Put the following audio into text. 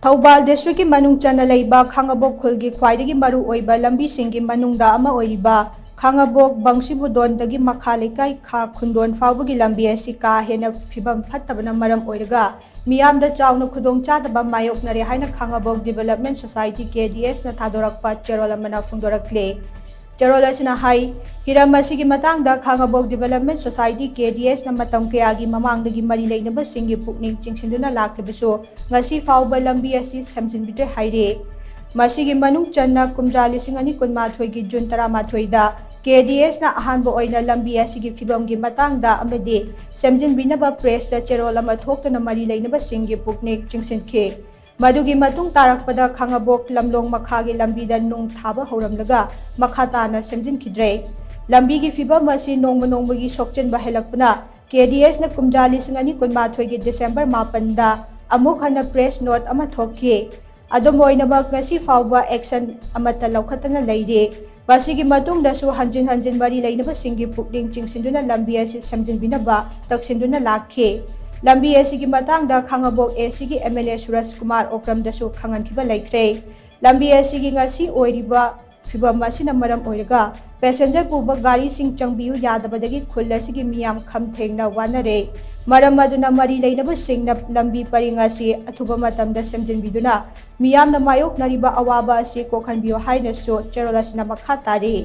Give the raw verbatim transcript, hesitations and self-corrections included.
ꯊꯧꯕꯥꯜ ꯗꯤꯁꯇ꯭ꯔꯤꯛꯀꯤ ꯃꯅꯨꯡ ꯆꯟꯅ ꯂꯩꯕ ꯈꯥꯉꯕꯣꯛ ꯈꯨꯜꯒꯤ ꯈ꯭ꯋꯥꯏꯗꯒꯤ ꯃꯔꯨ ꯑꯣꯏꯕ ꯂꯝꯕꯤꯁꯤꯡꯒꯤ ꯃꯅꯨꯡꯗ ꯑꯃ ꯑꯣꯏꯔꯤꯕ ꯈꯥꯉꯕꯣꯛ ꯕꯪꯁꯤꯕꯨꯗꯣꯟꯗꯒꯤ ꯃꯈꯥ ꯂꯩꯀꯥꯏ ꯈꯥ ꯈꯨꯟꯗꯣꯟ ꯐꯥꯎꯕꯒꯤ ꯂꯝꯕꯤ ꯑꯁꯤ ꯀꯥ ꯍꯦꯟꯅ ꯐꯤꯕꯝ ꯐꯠꯇꯕꯅ ꯃꯔꯝ ꯑꯣꯏꯔꯒ ꯃꯤꯌꯥꯝꯗ ꯆꯥꯎꯅ ꯈꯨꯗꯣꯡꯆꯥꯗꯕ ꯃꯥꯌꯣꯛꯅꯔꯦ ꯍꯥꯏꯅ ꯈꯥꯉꯕꯣꯛ ꯗꯤꯕꯦꯂꯞꯃꯦꯟ ꯁꯣꯁꯥꯏꯇꯤ, ꯀꯦ ꯗꯤ ꯑꯦꯁꯅ ꯊꯥꯗꯣꯔꯛꯄ ꯆꯦꯔꯣꯜ ꯑꯃꯅ ꯐꯣꯡꯗꯣꯔꯛꯂꯦ꯫ ꯆꯦꯔꯣꯜ ꯑꯁꯤꯅ ꯍꯥꯏ, ꯍꯤꯔꯝ ꯑꯁꯤꯒꯤ ꯃꯇꯥꯡꯗ ꯈꯥꯉꯕꯣꯛ ꯗꯤꯕꯦꯂꯞꯃꯦꯟ ꯁꯣꯁꯥꯏꯇꯤ, ꯀꯦ ꯗꯤ ꯑꯦꯁꯅ ꯃꯇꯝ ꯀꯌꯥꯒꯤ ꯃꯃꯥꯡꯗꯒꯤ ꯃꯔꯤ ꯂꯩꯅꯕꯁꯤꯡꯒꯤ ꯄꯨꯛꯅꯤꯡ ꯆꯤꯡꯁꯤꯟꯗꯨꯅ ꯂꯥꯛꯂꯤꯕꯁꯨ ꯉꯁꯤ ꯐꯥꯎꯕ ꯂꯝꯕꯤ ꯑꯁꯤ ꯁꯦꯝꯖꯤꯟꯕꯤꯗ꯭ꯔꯦ ꯍꯥꯏꯔꯤ꯫ ꯃꯁꯤꯒꯤ ꯃꯅꯨꯡ ꯆꯟꯅ ꯀꯨꯝꯖꯥ ꯂꯤꯁꯤꯡ ꯑꯅꯤ ꯀꯨꯟꯃꯥꯊꯣꯏꯒꯤ ꯖꯨꯟ ꯇꯔꯥꯃꯥꯊꯣꯏꯗ ꯀꯦ ꯗꯤ ꯑꯦꯁꯅ ꯑꯍꯥꯟꯕ ꯑꯣꯏꯅ ꯂꯝꯕꯤ ꯑꯁꯤꯒꯤ ꯐꯤꯕꯝꯒꯤ ꯃꯇꯥꯡꯗ ꯑꯃꯗꯤ ꯁꯦꯝꯖꯤꯟꯕꯤꯅꯕ ꯄ꯭ꯔꯦꯁꯇ ꯆꯦꯔꯣꯜ ꯑꯃ ꯊꯣꯛꯇꯨꯅ ꯃꯔꯤ ꯂꯩꯅꯕꯁꯤꯡꯒꯤ ꯄꯨꯛꯅꯤꯡ ꯆꯤꯡꯁꯤꯟꯈꯤ꯫ ꯃꯗꯨꯒꯤ ꯃꯇꯨꯡ ꯇꯥꯔꯛꯄꯗ ꯈꯥꯉꯕꯣꯛ ꯂꯝꯂꯣꯡ ꯃꯈꯥꯒꯤ ꯂꯝꯕꯤꯗ ꯅꯨꯡ ꯊꯥꯕ ꯍꯧꯔꯝꯂꯒ ꯃꯈꯥ ꯇꯥꯅ ꯁꯦꯝꯖꯤꯟꯈꯤꯗ꯭ꯔꯦ꯫ ꯂꯝꯕꯤꯒꯤ ꯐꯤꯕꯝ ꯑꯁꯤ ꯅꯣꯡꯃ ꯅꯣꯡꯃꯒꯤ ꯁꯣꯛꯆꯤꯟꯕ ꯍꯦꯜꯂꯛꯄꯅ ꯀꯦ ꯗꯤ ꯑꯦꯁꯅ ꯀꯨꯝꯖꯥ ꯂꯤꯁꯤꯡ ꯑꯅꯤ ꯀꯨꯟꯃꯥꯊꯣꯏꯒꯤ ꯗꯤꯁꯦꯝꯕꯔ ꯃꯥꯄꯟꯗ ꯑꯃꯨꯛ ꯍꯟꯅ ꯄ꯭ꯔꯦꯁ ꯅꯣꯠ ꯑꯃ ꯊꯣꯛꯈꯤ꯫ ꯑꯗꯨꯝ ꯑꯣꯏꯅꯃꯛ, ꯉꯁꯤ ꯐꯥꯎꯕ ꯑꯦꯛꯁꯟ ꯑꯃꯠꯇ ꯂꯧꯈꯠꯇꯅ ꯂꯩꯔꯤ꯫ ꯃꯁꯤꯒꯤ ꯃꯇꯨꯡꯗꯁꯨ ꯍꯟꯖꯤꯟ ꯍꯟꯖꯤꯟ ꯃꯔꯤ ꯂꯩꯅꯕꯁꯤꯡꯒꯤ ꯄꯨꯛꯅꯤꯡ ꯆꯤꯡꯁꯤꯟꯗꯨꯅ ꯂꯝꯕꯤ ꯑꯁꯤ ꯁꯦꯝꯖꯤꯟꯕꯤꯅꯕ ꯇꯛꯁꯤꯟꯗꯨꯅ ꯂꯥꯛꯈꯤ꯫ ꯂꯝꯕꯤ ꯑꯁꯤꯒꯤ ꯃꯇꯥꯡꯗ ꯈꯥꯉꯕꯣꯛ ꯑꯦ ꯁꯤꯒꯤ ꯑꯦꯝ ꯑꯦꯜ ꯑꯦ ꯁꯨꯔꯖ ꯀꯨꯃꯥꯔ ꯑꯣꯀ꯭ꯔꯝꯗꯁꯨ ꯈꯪꯍꯟꯈꯤꯕ ꯂꯩꯈ꯭ꯔꯦ꯫ ꯂꯝꯕꯤ ꯑꯁꯤꯒꯤ ꯉꯁꯤ ꯑꯣꯏꯔꯤꯕ ꯐꯤꯕꯝ ꯑꯁꯤꯅ ꯃꯔꯝ ꯑꯣꯏꯔꯒ ꯄꯦꯁꯦꯟꯖꯔ ꯄꯨꯕ ꯒꯥꯔꯤꯁꯤꯡ ꯆꯪꯕꯤꯌꯨ ꯌꯥꯗꯕꯗꯒꯤ ꯈꯨꯜ ꯑꯁꯤꯒꯤ ꯃꯤꯌꯥꯝ ꯈꯝ ꯊꯦꯡꯅ ꯋꯥꯅꯔꯦ꯫ ꯃꯔꯝ ꯑꯗꯨꯅ ꯃꯔꯤ ꯂꯩꯅꯕꯁꯤꯡꯅ ꯂꯝꯕꯤ ꯄꯔꯤꯡ ꯑꯁꯤ ꯑꯊꯨꯕ ꯃꯇꯝꯗ ꯁꯦꯝꯖꯤꯟꯕꯤꯗꯨꯅ ꯃꯤꯌꯥꯝꯅ ꯃꯥꯌꯣꯛꯅꯔꯤꯕ ꯑꯋꯥꯕ ꯑꯁꯤ ꯀꯣꯛꯍꯟꯕꯤꯌꯨ ꯍꯥꯏꯅꯁꯨ ꯆꯦꯔꯣꯜ ꯑꯁꯤꯅ ꯃꯈꯥ ꯇꯥꯔꯤ꯫